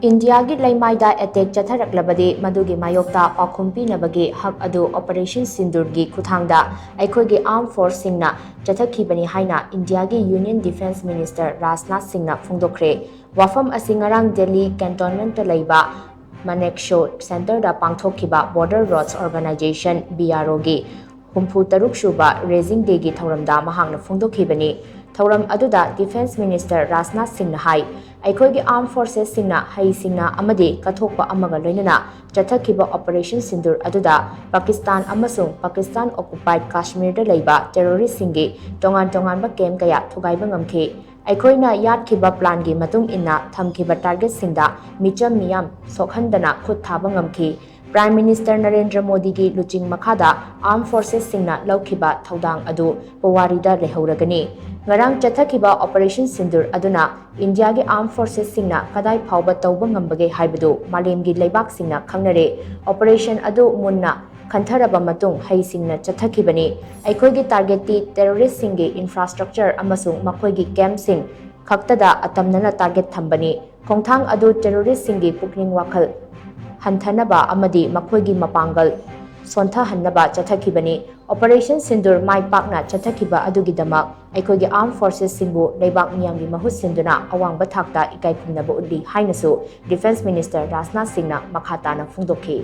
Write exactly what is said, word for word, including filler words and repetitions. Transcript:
ꯏꯟꯗꯤꯌꯥꯒꯤ ꯂꯩꯃꯥꯏꯗ ꯑꯦꯇꯦꯛ ꯆꯠꯊꯔꯛꯂꯕꯗꯤ ꯃꯗꯨꯒꯤ ꯃꯥꯌꯣꯛꯇ ꯄꯥꯎꯈꯨꯝ ꯄꯤꯅꯕꯒꯤ ꯍꯛ ꯑꯗꯨ ꯑꯣꯄꯔꯦꯁꯟ ꯁꯤꯟꯗꯨꯔꯒꯤ ꯈꯨꯠꯊꯥꯡꯗ ꯑꯩꯈꯣꯏꯒꯤ ꯑꯥꯔꯝ ꯐꯣꯔꯁꯁꯤꯡꯅ ꯆꯠꯊꯈꯤꯕꯅꯤ ꯍꯥꯏꯅ ꯏꯟꯗꯤꯌꯥꯒꯤ ꯌꯨꯅꯤꯌꯟ ꯗꯤꯐꯦꯟꯁ ꯃꯤꯅꯤꯁꯇꯔ ꯔꯥꯖꯅꯥꯊ ꯁꯤꯡꯅ ꯐꯣꯡꯗꯣꯛꯈ꯭ꯔꯦ꯫ ꯋꯥꯐꯝ ꯑꯁꯤ ꯉꯔꯥꯡ ꯗꯦꯜꯂꯤ ꯀꯦꯟꯇꯣꯟꯃꯦꯟꯠꯇ ꯂꯩꯕ ꯃꯅꯦꯛꯁꯣ ꯁꯦꯟꯇꯔꯗ ꯄꯥꯡꯊꯣꯛꯈꯤꯕ border roads organisation, B R ꯑꯣꯒꯤ ꯍꯨꯝꯐꯨ ꯇꯔꯨꯛ ꯁꯨꯕ ꯔꯦꯖꯤꯡ ꯗꯦꯒꯤ ꯊꯧꯔꯝꯗ ꯃꯍꯥꯛꯅ ꯐꯣꯡꯗꯣꯛꯈꯤꯕꯅꯤ꯫ ꯊꯧꯔꯝ ꯑꯗꯨꯗ ꯗꯤꯐꯦꯟꯁ ꯃꯤꯅꯤꯁꯇꯔ ꯔꯥꯖꯅꯥꯊ ꯁꯤꯡꯅ ꯍꯥꯏ, ꯑꯩꯈꯣꯏꯒꯤ ꯑꯥꯔꯝ ꯐꯣꯔꯁꯦꯁꯁꯤꯡꯅ ꯍꯩꯁꯤꯡꯅ ꯑꯃꯗꯤ ꯀꯠꯊꯣꯛꯄ ꯑꯃꯒ ꯂꯣꯏꯅꯅ ꯆꯠꯊꯈꯤꯕ ꯑꯣꯄꯔꯦꯁꯟ ꯁꯤꯟꯗꯨꯔ ꯑꯗꯨꯗ ꯄꯥꯀꯤꯁꯇꯥꯟ ꯑꯃꯁꯨꯡ ꯄꯥꯀꯤꯁꯇꯥꯟ ꯑꯣꯀꯨꯄꯥꯏꯗ ꯀꯥꯁꯃꯤꯔꯗ ꯂꯩꯕ ꯇꯦꯔꯣꯔꯤꯁꯁꯤꯡꯒꯤ ꯇꯣꯉꯥꯟ ꯇꯣꯉꯥꯟꯕ ꯀꯦꯝꯞ ꯀꯌꯥ ꯊꯨꯒꯥꯏꯕ ꯉꯝꯈꯤ꯫ ꯑꯩꯈꯣꯏꯅ ꯌꯥꯠꯈꯤꯕ ꯄ꯭ꯂꯥꯟꯒꯤ ꯃꯇꯨꯡ ꯏꯟꯅ ꯊꯝꯈꯤꯕ ꯇꯥꯔꯒꯦꯠꯁꯤꯡꯗ ꯃꯤꯆꯝ ꯃꯤꯌꯥꯝ ꯁꯣꯛꯍꯟꯗꯅ ꯈꯨꯠ ꯊꯥꯕ ꯉꯝꯈꯤ꯫ ꯄ꯭ꯔꯥꯏꯝ ꯃꯤꯅꯤꯁꯇꯔ ꯅꯔꯦꯟꯗ꯭ꯔ ꯃꯣꯗꯤꯒꯤ ꯂꯨꯆꯤꯡ ꯃꯈꯥꯗ ꯑꯥꯔꯝ ꯐꯣꯔꯁꯦꯁꯁꯤꯡꯅ ꯂꯧꯈꯤꯕ ꯊꯧꯗꯥꯡ ꯑꯗꯨ ꯄꯨꯋꯥꯔꯤꯗ ꯂꯩꯍꯧꯔꯒꯅꯤ꯫ ꯉꯔꯥꯡ ꯆꯠꯊꯈꯤꯕ ꯑꯣꯄꯔꯦꯁꯟ ꯁꯤꯟꯗꯨꯔ ꯑꯗꯨꯅ ꯏꯟꯗꯤꯌꯥꯒꯤ ꯑꯥꯔꯝ ꯐꯣꯔꯁꯦꯁꯁꯤꯡꯅ ꯀꯗꯥꯏ ꯐꯥꯎꯕ ꯇꯧꯕ ꯉꯝꯕꯒꯦ ꯍꯥꯏꯕꯗꯨ ꯃꯥꯂꯦꯝꯒꯤ ꯂꯩꯕꯥꯛꯁꯤꯡꯅ ꯈꯪꯅꯔꯦ꯫ ꯑꯣꯄꯔꯦꯁꯟ ꯑꯗꯨ ꯃꯨꯟꯅ ꯈꯟꯊꯔꯕ ꯃꯇꯨꯡ ꯍꯩꯁꯤꯡꯅ ꯆꯠꯊꯈꯤꯕꯅꯤ꯫ ꯑꯩꯈꯣꯏꯒꯤ ꯇꯥꯔꯒꯦꯠꯇꯤ ꯇꯦꯔꯣꯔꯤꯁꯁꯤꯡꯒꯤ ꯏꯟꯐ꯭ꯔꯥꯁ꯭ꯇ꯭ꯔꯛꯆꯔ ꯑꯃꯁꯨꯡ ꯃꯈꯣꯏꯒꯤ ꯀꯦꯝꯞꯁꯤꯡ ꯈꯛꯇꯗ ꯑꯇꯝꯅꯅ ꯇꯥꯔꯒꯦꯠ ꯊꯝꯕꯅꯤ꯫ ꯈꯣꯡꯊꯥꯡ ꯑꯗꯨ ꯇꯦꯔꯣꯔꯤꯁꯁꯤꯡꯒꯤ ꯄꯨꯛꯅꯤꯡ ꯋꯥꯈꯜ ꯍꯟꯊꯅꯕ ꯑꯃꯗꯤ ꯃꯈꯣꯏꯒꯤ ꯃꯄꯥꯡꯒꯜ ꯁꯣꯟꯊꯍꯟꯅꯕ ꯆꯠꯊꯈꯤꯕꯅꯤ꯫ ꯑꯣꯄꯔꯦꯁꯟ ꯁꯤꯟꯗꯨꯔ ꯃꯥꯏ ꯄꯥꯛꯅ ꯆꯠꯊꯈꯤꯕ ꯑꯗꯨꯒꯤꯗꯃꯛ ꯑꯩꯈꯣꯏꯒꯤ ꯑꯥꯔꯝ ꯐꯣꯔꯁꯦꯁꯁꯤꯡꯕꯨ ꯂꯩꯕꯥꯛ ꯃꯤꯌꯥꯝꯒꯤ ꯃꯍꯨꯠ ꯁꯤꯟꯗꯨꯅ ꯑꯋꯥꯡꯕ ꯊꯥꯛꯇ ꯏꯀꯥꯏ ꯈꯨꯝꯅꯕ ꯎꯠꯂꯤ ꯍꯥꯏꯅꯁꯨ ꯗꯤꯐꯦꯟꯁ ꯃꯤꯅꯤꯁꯇꯔ ꯔꯥꯖꯅꯥꯊ ꯁꯤꯡꯅ ꯃꯈꯥ ꯇꯥꯅ ꯐꯣꯡꯗꯣꯛꯈꯤ꯫